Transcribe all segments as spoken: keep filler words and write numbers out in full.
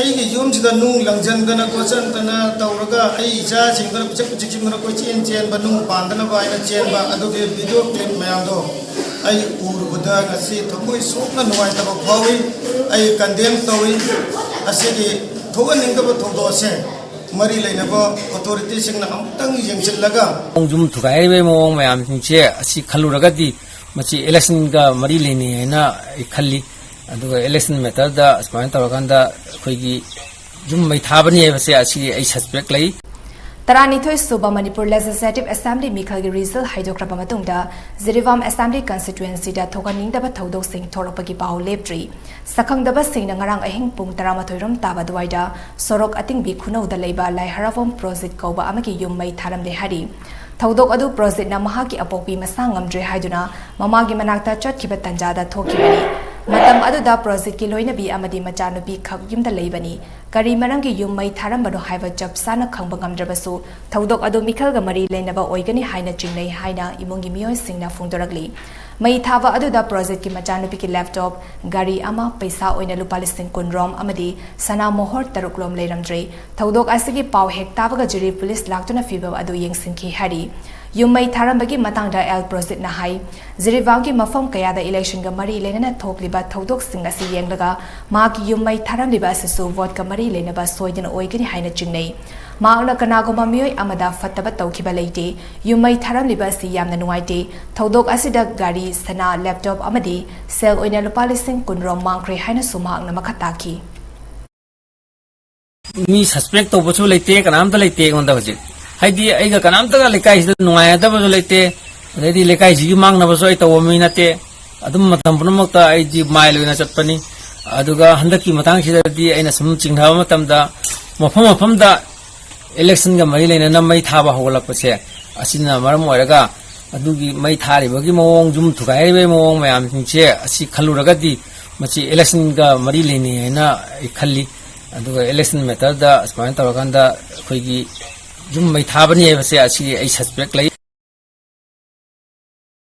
ꯑꯩꯒꯤ ꯌꯨꯝꯁꯤꯗ ꯅꯨꯡ ꯂꯪꯁꯤꯟꯗꯅ ꯈꯣꯠꯆꯟꯗꯅ ꯇꯧꯔꯒ ꯑꯩ ꯏꯆꯥꯁꯤꯡꯗꯨꯅ ꯄꯤꯆꯠ ꯄꯤꯆꯠ ꯆꯤꯡꯗꯅ ꯀꯣꯏꯆꯦꯟ ꯆꯦꯟꯕ, ꯅꯨꯡ ꯄꯥꯟꯗꯅꯕ ꯍꯥꯏꯅ ꯆꯦꯟꯕ ꯑꯗꯨꯒꯤ ꯚꯤꯗꯤꯑꯣ ꯀ꯭ꯂꯤꯞ ꯃꯌꯥꯝꯗꯣ ꯑꯩ ꯎꯔꯨꯕꯗ ꯉꯁꯤ ꯊꯃꯣꯏ ꯁꯣꯛꯅ ꯅꯨꯡꯉꯥꯏꯇꯕ ꯐꯥꯎꯏ꯫ ꯑꯩ ꯀꯟꯗꯦꯝ ꯇꯧꯏ꯫ ꯑꯁꯤꯒꯤ ꯊꯣꯛꯍꯟꯅꯤꯡꯗꯕ ꯊꯧꯗꯣꯛ ꯑꯁꯦ ꯃꯔꯤ ꯂꯩꯅꯕ ꯑꯣꯊꯣꯔꯤꯇꯤꯁꯤꯡꯅ ꯑꯃꯨꯛꯇꯪ ꯌꯦꯡꯁꯤꯜꯂꯒ ꯈꯣꯡꯖꯨꯝ ꯊꯨꯒꯥꯏꯔꯤꯕꯒꯤ ꯃꯑꯣꯡ ꯃꯌꯥꯝꯁꯤꯡꯁꯦ ꯑꯁꯤ ꯈꯜꯂꯨꯔꯒꯗꯤ ꯃꯁꯤ ꯏꯂꯦꯛꯁꯟꯒ ꯃꯔꯤ ꯂꯩꯅꯩ ꯍꯥꯏꯅ ꯑꯩ ꯈꯜꯂꯤ꯫ ꯑꯗꯨꯒ ꯏꯂꯦꯛꯁꯟ ꯃꯦꯇꯔꯗ ꯁꯨꯃꯥꯏꯅ ꯇꯧꯔꯀꯥꯟꯗ ꯑꯩꯈꯣꯏꯒꯤ ꯌꯨꯝ ꯃꯩ ꯊꯥꯕꯅꯤ ꯍꯥꯏꯕꯁꯦ ꯑꯁꯤꯒꯤ ꯑꯩ ꯁꯁꯄꯦꯛ ꯂꯩ꯫ ꯇꯔꯥꯅꯤꯊꯣꯏ ꯁꯨꯕ ꯃꯅꯤꯄꯨꯔ ꯂꯦꯖꯤꯁꯂꯦꯇꯤꯚ ꯑꯦꯁꯦꯝꯕ꯭ꯂꯤ ꯃꯤꯈꯜꯒꯤ ꯔꯤꯖꯜ ꯍꯥꯏꯗꯣꯛꯈ꯭ꯔꯕ ꯃꯇꯨꯡꯗ ꯖꯤꯔꯤꯕꯥꯝ ꯑꯦꯁꯦꯝꯕ꯭ꯂꯤ ꯀꯟꯁꯇꯤꯇ꯭ꯋꯦꯟꯁꯤꯗ ꯊꯣꯛꯍꯟꯅꯤꯡꯗꯕ ꯊꯧꯗꯣꯛꯁꯤꯡ ꯊꯣꯛꯂꯛꯄꯒꯤ ꯄꯥꯎ ꯂꯦꯞꯇ꯭ꯔꯤ꯫ ꯁꯛꯈꯪꯗꯕꯁꯤꯡꯅ ꯉꯔꯥꯡ ꯑꯍꯤꯡ ꯄꯨꯡ ꯇꯔꯥꯃꯥꯊꯣꯏ ꯔꯣꯝ ꯇꯥꯕ ꯑꯗꯨꯋꯥꯏꯗ ꯁꯣꯔꯣꯛ ꯑꯇꯤꯡꯕꯤ ꯈꯨꯅꯧꯗ ꯂꯩꯕ ꯂꯥꯏ ꯍꯔꯥꯎꯐꯝ ꯄ꯭ꯔꯣꯖꯦꯛ ꯀꯧꯕ ꯑꯃꯒꯤ ꯌꯨꯝ ꯃꯩ ꯊꯥꯔꯝꯂꯦ ꯍꯥꯏꯔꯤ꯫ ꯊꯧꯗꯣꯛ ꯑꯗꯨ ꯄ꯭ꯔꯣꯖꯦꯛꯅ ꯃꯍꯥꯛꯀꯤ ꯑꯄꯣꯛꯄꯤ ꯃꯁꯥ ꯉꯝꯗ꯭ꯔꯦ ꯍꯥꯏꯗꯨꯅ ꯃꯃꯥꯒꯤ ꯃꯅꯥꯛꯇ ꯆꯠꯈꯤꯕ ꯇꯥꯟꯖꯥꯗ ꯊꯣꯛꯈꯤꯕꯅꯤ꯫ ꯃꯇꯝ ꯑꯗꯨꯗ ꯄ꯭ꯔꯣꯖꯦꯛꯀꯤ ꯂꯣꯏꯅꯕꯤ ꯑꯃꯗꯤ ꯃꯆꯥꯅꯨꯄꯤ ꯈꯛ ꯌꯨꯝꯗ ꯂꯩꯕꯅꯤ꯫ ꯀꯔꯤ ꯃꯔꯝꯒꯤ ꯌꯨꯝ ꯃꯩ ꯊꯥꯔꯝꯕꯅꯣ ꯍꯥꯏꯕ ꯆꯞ ꯆꯥꯅ ꯈꯪꯕ ꯉꯝꯗ꯭ꯔꯕꯁꯨ, ꯊꯧꯗꯣꯛ ꯑꯗꯨ ꯃꯤꯈꯜꯒ ꯃꯔꯤ ꯂꯩꯅꯕ ꯑꯣꯏꯒꯅꯤ ꯍꯥꯏꯅ ꯆꯤꯡꯅꯩ ꯍꯥꯏꯅ ꯏꯃꯨꯡꯒꯤ ꯃꯤꯑꯣꯏꯁꯤꯡꯅ ꯐꯣꯡꯗꯣꯔꯛꯂꯤ꯫ ꯃꯩ ꯊꯥꯕ ꯑꯗꯨꯗ ꯄ꯭ꯔꯣꯖꯦꯛꯀꯤ ꯃꯆꯥꯅꯨꯄꯤꯒꯤ ꯂꯦꯞꯇꯣꯞ, ꯒꯥꯔꯤ ꯑꯃ, ꯄꯩꯁꯥ ꯑꯣꯏꯅ ꯂꯨꯄꯥ ꯂꯤꯁꯤꯡ ꯀꯨꯟ ꯔꯣꯝ ꯑꯃꯗꯤ ꯁꯅꯥ ꯃꯣꯍꯣꯔ ꯇꯔꯨꯛ ꯔꯣꯝ ꯂꯩꯔꯝꯗ꯭ꯔꯦ꯫ ꯊꯧꯗꯣꯛ ꯑꯁꯤꯒꯤ ꯄꯥꯎ ꯍꯦꯛ ꯇꯥꯕꯒ ꯖꯤꯔꯤ ꯄꯨꯂꯤꯁ ꯂꯥꯛꯇꯨꯅ ꯐꯤꯕꯝ ꯑꯗꯨ ꯌꯦꯡꯁꯤꯟꯈꯤ ꯍꯥꯏꯔꯤ꯫ ꯌꯨꯝ ꯃꯩ ꯊꯥꯔꯝꯕꯒꯤ ꯃꯇꯥꯡꯗ ꯑꯦꯜ ꯄ꯭ꯔꯣꯖꯤꯠꯅ ꯍꯥꯏ, ꯖꯤꯔꯤꯕꯥꯝꯒꯤ ꯃꯐꯝ ꯀꯌꯥꯗ ꯏꯂꯦꯛꯁꯟꯒ ꯃꯔꯤ ꯂꯩꯅꯅ ꯊꯣꯛꯂꯤꯕ ꯊꯧꯗꯣꯛꯁꯤꯡ ꯑꯁꯤ ꯌꯦꯡꯂꯒ ꯃꯍꯥꯛꯀꯤ ꯌꯨꯝ ꯃꯩ ꯊꯥꯔꯝꯂꯤꯕ ꯑꯁꯤꯁꯨ ꯚꯣꯠꯀ ꯃꯔꯤ ꯂꯩꯅꯕ ꯁꯣꯏꯗꯅ ꯑꯣꯏꯒꯅꯤ ꯍꯥꯏꯅ ꯆꯤꯡꯅꯩ꯫ ꯃꯍꯥꯛꯅ ꯀꯅꯥꯒꯨꯝꯕ ꯃꯤꯑꯣꯏ ꯑꯃꯗ ꯐꯠꯇꯕ ꯇꯧꯈꯤꯕ ꯂꯩꯇꯦ꯫ ꯌꯨꯝ ꯃꯩ ꯊꯥꯔꯝꯂꯤꯕ ꯑꯁꯤ ꯌꯥꯝꯅ ꯅꯨꯡꯉꯥꯏꯇꯦ꯫ ꯊꯧꯗꯣꯛ ꯑꯁꯤꯗ ꯒꯥꯔꯤ, ꯁꯅꯥ, ꯂꯦꯞꯇꯣꯞ ꯑꯃꯗꯤ ꯁꯦꯜ ꯑꯣꯏꯅ ꯂꯨꯄꯥ ꯂꯤꯁꯤꯡ ꯀꯨꯟ ꯔꯣꯝ ꯃꯥꯡꯈ꯭ꯔꯦ ꯍꯥꯏꯅꯁꯨ ꯃꯍꯥꯛꯅ ꯃꯈꯥ ꯇꯥꯈꯤ꯫ ꯃꯤ ꯁꯁꯄꯦꯛ ꯇꯧꯕꯁꯨ ꯂꯩꯇꯦ, ꯀꯅꯥꯝꯇ ꯂꯩꯇꯦ ꯑꯩꯉꯣꯟꯗ ꯍꯧꯖꯤꯛ꯫ ꯍꯥꯏꯗꯤ ꯑꯩꯒ ꯀꯅꯥꯝꯇꯒ ꯂꯩꯀꯥꯏꯁꯤꯗ ꯅꯨꯡꯉꯥꯏꯅꯗꯕꯁꯨ ꯂꯩꯇꯦ, ꯑꯗꯩꯗꯤ ꯂꯩꯀꯥꯏꯁꯤꯒꯤ ꯃꯥꯡꯅꯕꯁꯨ ꯑꯩ ꯇꯧꯕ ꯃꯤ ꯅꯠꯇꯦ꯫ ꯑꯗꯨꯝ ꯃꯇꯝ ꯄꯨꯝꯅꯃꯛꯇ ꯑꯩꯗꯤ ꯃꯥꯏꯜ ꯑꯣꯏꯅ ꯆꯠꯄꯅꯤ꯫ ꯑꯗꯨꯒ ꯍꯟꯗꯛꯀꯤ ꯃꯇꯥꯡꯁꯤꯗꯗꯤ ꯑꯩꯅ ꯁꯨꯝ ꯆꯤꯡꯅꯕ ꯃꯇꯝꯗ ꯃꯐꯝ ꯃꯐꯝꯗ ꯏꯂꯦꯛꯁꯟꯒ ꯃꯔꯤ ꯂꯩꯅꯅ ꯃꯩ ꯊꯥꯕ ꯍꯧꯒꯠꯂꯛꯄꯁꯦ, ꯑꯁꯤꯅ ꯃꯔꯝ ꯑꯣꯏꯔꯒ ꯑꯗꯨꯒꯤ ꯃꯩ ꯊꯥꯔꯤꯕꯒꯤ ꯃꯑꯣꯡ, ꯌꯨꯝ ꯊꯨꯒꯥꯏꯔꯤꯕꯒꯤ ꯃꯑꯣꯡ ꯃꯌꯥꯝꯁꯤꯡꯁꯦ ꯑꯁꯤ ꯈꯜꯂꯨꯔꯒꯗꯤ ꯃꯁꯤ ꯏꯂꯦꯛꯁꯟꯒ ꯃꯔꯤ ꯂꯩꯅꯩ ꯍꯥꯏꯅ ꯑꯩ ꯈꯜꯂꯤ꯫ ꯑꯗꯨꯒ ꯏꯂꯦꯛꯁꯟ ꯃꯦꯇꯔꯗ ꯁꯨꯃꯥꯏꯅ ꯇꯧꯔꯀꯥꯟꯗ ꯑꯩꯈꯣꯏꯒꯤ ꯌꯨꯝ ꯃꯩ ꯊꯥꯕꯅꯤ ꯍꯥꯏꯕꯁꯦ ꯑꯁꯤꯒꯤ ꯑꯩ ꯁꯁꯄꯦꯛ ꯂꯩ꯫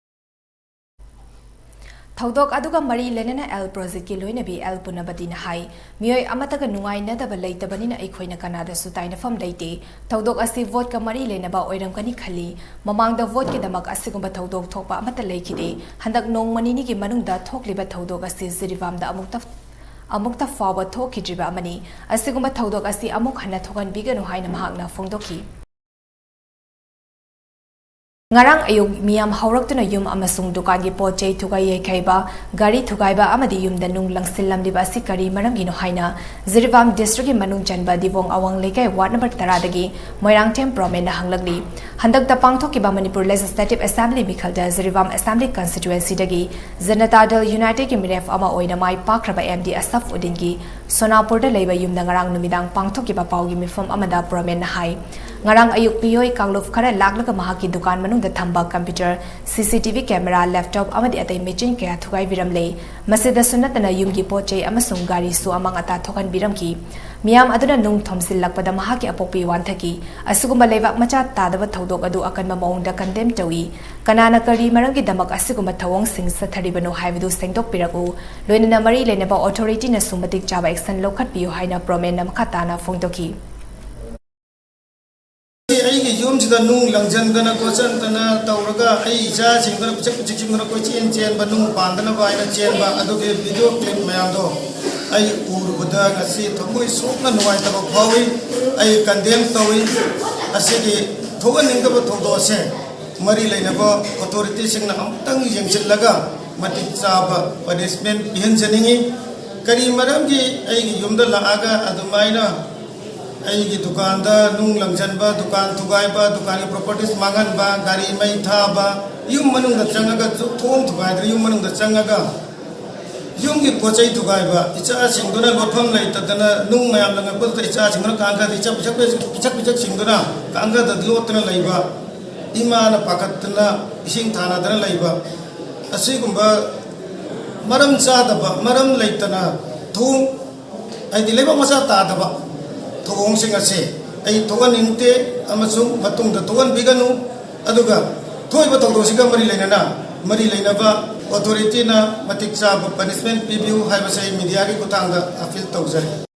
ꯊꯧꯗꯣꯛ ꯑꯗꯨꯒ ꯃꯔꯤ ꯂꯩꯅꯅ ꯑꯦꯜ ꯄ꯭ꯔꯣꯖꯦꯛꯀꯤ ꯂꯣꯏꯅꯕꯤ ꯑꯦꯜ ꯄꯨꯅꯕꯇꯤꯅ ꯍꯥꯏ, ꯃꯤꯑꯣꯏ ꯑꯃꯠꯇꯒ ꯅꯨꯡꯉꯥꯏꯅꯗꯕ ꯂꯩꯇꯕꯅꯤꯅ ꯑꯩꯈꯣꯏꯅ ꯀꯅꯥꯗꯁꯨ ꯇꯥꯏꯅꯐꯝ ꯂꯩꯇꯦ꯫ ꯊꯧꯗꯣꯛ ꯑꯁꯤ ꯚꯣꯠꯀ ꯃꯔꯤ ꯂꯩꯅꯕ ꯑꯣꯏꯔꯝꯒꯅꯤ ꯈꯜꯂꯤ꯫ ꯃꯃꯥꯡꯗ ꯚꯣꯠꯀꯤꯗꯃꯛ ꯑꯁꯤꯒꯨꯝꯕ ꯊꯧꯗꯣꯛ ꯊꯣꯛꯄ ꯑꯃꯠꯇ ꯂꯩꯈꯤꯗꯦ꯫ ꯍꯟꯗꯛ ꯅꯣꯡꯃ ꯅꯤꯅꯤꯒꯤ ꯃꯅꯨꯡꯗ ꯊꯣꯛꯂꯤꯕ ꯊꯧꯗꯣꯛ ꯑꯁꯤ ꯖꯤꯔꯤꯕꯥꯝꯗ ꯑꯃꯨꯛꯇ, ꯑꯃꯨꯛꯇ ꯐꯥꯎꯕ ꯊꯣꯛꯈꯤꯗ꯭ꯔꯤꯕ ꯑꯃꯅꯤ꯫ ꯑꯁꯤꯒꯨꯝꯕ ꯊꯧꯗꯣꯛ ꯑꯁꯤ ꯑꯃꯨꯛ ꯍꯟꯅ ꯊꯣꯛꯍꯟꯕꯤꯒꯅꯨ ꯍꯥꯏꯅ ꯃꯍꯥꯛꯅ ꯐꯣꯡꯗꯣꯛꯈꯤ꯫ ꯉꯔꯥꯡ ꯑꯌꯨꯛ ꯃꯤꯌꯥꯝ ꯍꯧꯔꯛꯇꯨꯅ ꯌꯨꯝ ꯑꯃꯁꯨꯡ ꯗꯨꯀꯥꯟꯒꯤ ꯄꯣꯠ ꯆꯩ ꯊꯨꯒꯥꯏ ꯌꯩꯈꯥꯏꯕ, ꯒꯥꯔꯤ ꯊꯨꯒꯥꯏꯕ ꯑꯃꯗꯤ ꯌꯨꯝꯗ ꯅꯨꯡ ꯂꯪꯁꯤꯜꯂꯝꯂꯤꯕ ꯑꯁꯤ ꯀꯔꯤ ꯃꯔꯝꯒꯤꯅꯣ ꯍꯥꯏꯅ ꯖꯤꯔꯤꯕꯥꯝ ꯗꯤꯁꯇ꯭ꯔꯤꯛꯀꯤ ꯃꯅꯨꯡ ꯆꯟꯕ ꯗꯤꯕꯣꯡ ꯑꯋꯥꯡ ꯂꯩꯀꯥꯏ ꯋꯥꯔꯗ ꯅꯝꯕꯔ ꯇꯔꯥꯗꯒꯤ ꯃꯣꯏꯔꯥꯡꯊꯦꯝ ꯄ꯭ꯔꯣꯃꯦꯟꯅ ꯍꯪꯂꯛꯂꯤ꯫ ꯍꯟꯗꯛꯇ ꯄꯥꯡꯊꯣꯛꯈꯤꯕ ꯃꯅꯤꯄꯨꯔ ꯂꯦꯖꯤꯁꯂꯦꯇꯤꯚ ꯑꯦꯁꯦꯝꯕ꯭ꯂꯤ ꯃꯤꯈꯜꯗ ꯖꯤꯔꯤꯕꯥꯝ ꯑꯦꯁꯦꯝꯕ꯭ꯂꯤ ꯀꯟꯁꯇꯤꯇ꯭ꯋꯦꯟꯁꯤꯗꯒꯤ ꯖꯅꯇꯥ ꯗꯜ ꯌꯨꯅꯥꯏꯇꯦꯗꯀꯤ ꯃꯤꯔꯦꯞ ꯑꯃ ꯑꯣꯏꯅ ꯃꯥꯏ ꯄꯥꯛꯈ꯭ꯔꯕ ꯑꯦꯝ ꯗꯤ ꯑꯁꯐ ꯎꯗꯤꯟꯒꯤ ꯁꯣꯅꯥꯄꯨꯔꯗ ꯂꯩꯕ ꯌꯨꯝꯗ ꯉꯔꯥꯡ ꯅꯨꯃꯤꯗꯥꯡ ꯄꯥꯡꯊꯣꯛꯈꯤꯕ ꯄꯥꯎꯒꯤ ꯃꯤꯐꯝ ꯑꯃꯗ ꯄ꯭ꯔꯣꯃꯦꯟꯅ ꯍꯥꯏ, ꯉꯔꯥꯡ ꯑꯌꯨꯛ ꯃꯤꯑꯣꯏ ꯀꯥꯡꯂꯨꯞ ꯈꯔ ꯂꯥꯛꯂꯒ ꯃꯍꯥꯛꯀꯤ ꯗꯨꯀꯥꯟ ꯃꯅꯨꯡꯗ ꯊꯝꯕ ꯀꯝꯄ꯭ꯌꯨꯇꯔ, ꯁꯤ C T V camera, laptop ꯑꯃꯗꯤ ꯑꯇꯩ ꯃꯦꯆꯤꯟ ꯀꯌꯥ ꯊꯨꯒꯥꯏꯕꯤꯔꯝꯂꯦ꯫ ꯃꯁꯤꯗꯁꯨ ꯅꯠꯇꯅ ꯌꯨꯝꯒꯤ ꯄꯣꯠ ꯆꯩ ꯑꯃꯁꯨꯡ ꯒꯥꯔꯤꯁꯨ ꯑꯃꯥꯡ ꯑꯇꯥ ꯊꯣꯛꯍꯟꯕꯤꯔꯝꯈꯤ꯫ ꯃꯤꯌꯥꯝ ꯑꯗꯨꯅ ꯅꯨꯡ ꯊꯣꯝꯖꯤꯜꯂꯛꯄꯗ ꯃꯍꯥꯛꯀꯤ ꯑꯄꯣꯛꯄꯤ ꯋꯥꯟꯊꯈꯤ꯫ ꯑꯁꯤꯒꯨꯝꯕ ꯂꯩꯕꯥꯛ ꯃꯆꯥ ꯇꯥꯗꯕ ꯊꯧꯗꯣꯛ ꯑꯗꯨ ꯑꯀꯟꯕ ꯃꯑꯣꯡꯗ ꯀꯟꯗꯦꯝ ꯇꯧꯏ꯫ ꯀꯅꯥꯅ ꯀꯔꯤ ꯃꯔꯝꯒꯤꯗꯃꯛ ꯑꯁꯤꯒꯨꯝꯕ ꯊꯧꯑꯣꯡꯁꯤꯡ ꯆꯠꯊꯔꯤꯕꯅꯣ ꯍꯥꯏꯕꯗꯨ ꯁꯦꯡꯗꯣꯛꯄꯤꯔꯛꯎ꯫ ꯂꯣꯏꯅꯅ ꯃꯔꯤ ꯂꯩꯅꯕ ꯑꯣꯊꯣꯔꯤꯇꯤꯅꯁꯨ ꯃꯇꯤꯛ ꯆꯥꯕ ꯑꯦꯛꯁꯟ ꯂꯧꯈꯠꯄꯤꯌꯨ ꯍꯥꯏꯅ ꯄ꯭ꯔꯣꯃꯦꯟꯅ ꯃꯈꯥ ꯇꯥꯅ ꯐꯣꯡꯗꯣꯛꯈꯤ꯫ ꯑꯩꯒꯤ ꯌꯨꯝꯁꯤꯗ ꯅꯨꯡ ꯂꯪꯁꯤꯟꯗꯅ ꯈꯣꯠꯆꯟꯗꯅ ꯇꯧꯔꯒ ꯑꯩ ꯏꯆꯥꯁꯤꯡꯗꯨꯅ ꯄꯤꯆꯛ ꯄꯤꯆꯛꯁꯤꯡꯗꯨꯅ ꯀꯣꯏꯆꯦꯟ ꯆꯦꯟꯕ ꯅꯨꯡ ꯄꯥꯟꯗꯅꯕ ꯍꯥꯏꯅ ꯆꯦꯟꯕ ꯑꯗꯨꯒꯤ ꯚꯤꯗꯤꯑꯣ ꯀ꯭ꯂꯤꯞ ꯃꯌꯥꯝꯗꯣ ꯑꯩ ꯎꯔꯨꯕꯗ ꯉꯁꯤ ꯊꯃꯣꯏ ꯁꯣꯛꯅ ꯅꯨꯡꯉꯥꯏꯇꯕ ꯐꯥꯎꯏ꯫ ꯑꯩ ꯀꯟꯗꯦꯝ ꯇꯧꯏ꯫ ꯑꯁꯤꯒꯤ ꯊꯣꯛꯍꯟꯅꯤꯡꯗꯕ ꯊꯧꯗꯣꯛ ꯑꯁꯦ ꯃꯔꯤ ꯂꯩꯅꯕ ꯑꯣꯊꯣꯔꯤꯇꯤꯁꯤꯡꯅ ꯑꯃꯨꯛꯇꯪ ꯌꯦꯡꯁꯤꯜꯂꯒ ꯃꯇꯤꯛ ꯆꯥꯕ ꯄꯅꯤꯁꯃꯦꯟ ꯄꯤꯍꯟꯖꯅꯤꯡꯏ꯫ ꯀꯔꯤ ꯃꯔꯝꯒꯤ ꯑꯩꯒꯤ ꯌꯨꯝꯗ ꯂꯥꯛꯑꯒ ꯑꯗꯨꯃꯥꯏꯅ ꯑꯩꯒꯤ ꯗꯨꯀꯥꯟꯗ ꯅꯨꯡ ꯂꯪꯁꯤꯟꯕ, ꯗꯨꯀꯥꯟ ꯊꯨꯒꯥꯏꯕ, ꯗꯨꯀꯥꯟꯒꯤ ꯄ꯭ꯔꯣꯄꯔꯇꯤꯁ ꯃꯥꯡꯍꯟꯕ, ꯒꯥꯔꯤ ꯃꯩ ꯊꯥꯕ, ꯌꯨꯝ ꯃꯅꯨꯡꯗ ꯆꯪꯉꯒ ꯊꯣꯡ ꯊꯨꯒꯥꯏꯗꯅ ꯌꯨꯝ ꯃꯅꯨꯡꯗ ꯆꯪꯉꯒ ꯌꯨꯝꯒꯤ ꯄꯣꯠ ꯆꯩ ꯊꯨꯒꯥꯏꯕ, ꯏꯆꯥꯁꯤꯡꯗꯨꯅ ꯂꯣꯠꯐꯝ ꯂꯩꯇꯗꯅ ꯅꯨꯡ ꯃꯌꯥꯝ ꯂꯪꯉꯛꯄꯗꯨꯗ ꯏꯆꯥꯁꯤꯡꯗꯨꯅ ꯀꯥꯡꯈꯗ ꯏꯆꯥ ꯄꯤꯁꯛ ꯄꯤꯁꯛ, ꯄꯤꯁꯛ ꯄꯤꯁꯛꯁꯤꯡꯗꯨꯅ ꯀꯥꯡꯈꯗ ꯂꯣꯠꯇꯅ ꯂꯩꯕ, ꯏꯃꯥꯅ ꯄꯥꯈꯠꯇꯅ ꯏꯁꯤꯡ ꯊꯥꯅꯗꯅ ꯂꯩꯕ, ꯑꯁꯤꯒꯨꯝꯕ ꯃꯔꯝ ꯆꯥꯗꯕ, ꯃꯔꯝ ꯂꯩꯇꯅ ꯊꯣꯡ, ꯍꯥꯏꯗꯤ ꯂꯩꯕꯥꯛ ꯃꯆꯥ ꯇꯥꯗꯕ ꯊꯧꯑꯣꯡꯁꯤꯡ ꯑꯁꯦ ꯑꯩ ꯊꯣꯛꯍꯟꯅꯤꯡꯗꯦ ꯑꯃꯁꯨꯡ ꯃꯇꯨꯡꯗ ꯊꯣꯛꯍꯟꯕꯤꯒꯅꯨ꯫ ꯑꯗꯨꯒ ꯊꯣꯛꯏꯕ ꯊꯧꯗꯣꯛꯁꯤꯒ ꯃꯔꯤ ꯂꯩꯅꯅ, ꯃꯔꯤ ꯂꯩꯅꯕ ꯑꯣꯊꯣꯔꯤꯇꯤꯅ ꯃꯇꯤꯛ ꯆꯥꯕ ꯄꯅꯤꯁꯃꯦꯟ ꯄꯤꯕꯤꯌꯨ ꯍꯥꯏꯕꯁꯦ ꯑꯩ ꯃꯤꯗꯤꯌꯥꯒꯤ ꯈꯨꯠꯊꯥꯡꯗ ꯑꯄꯤꯜ ꯇꯧꯖꯔꯤ꯫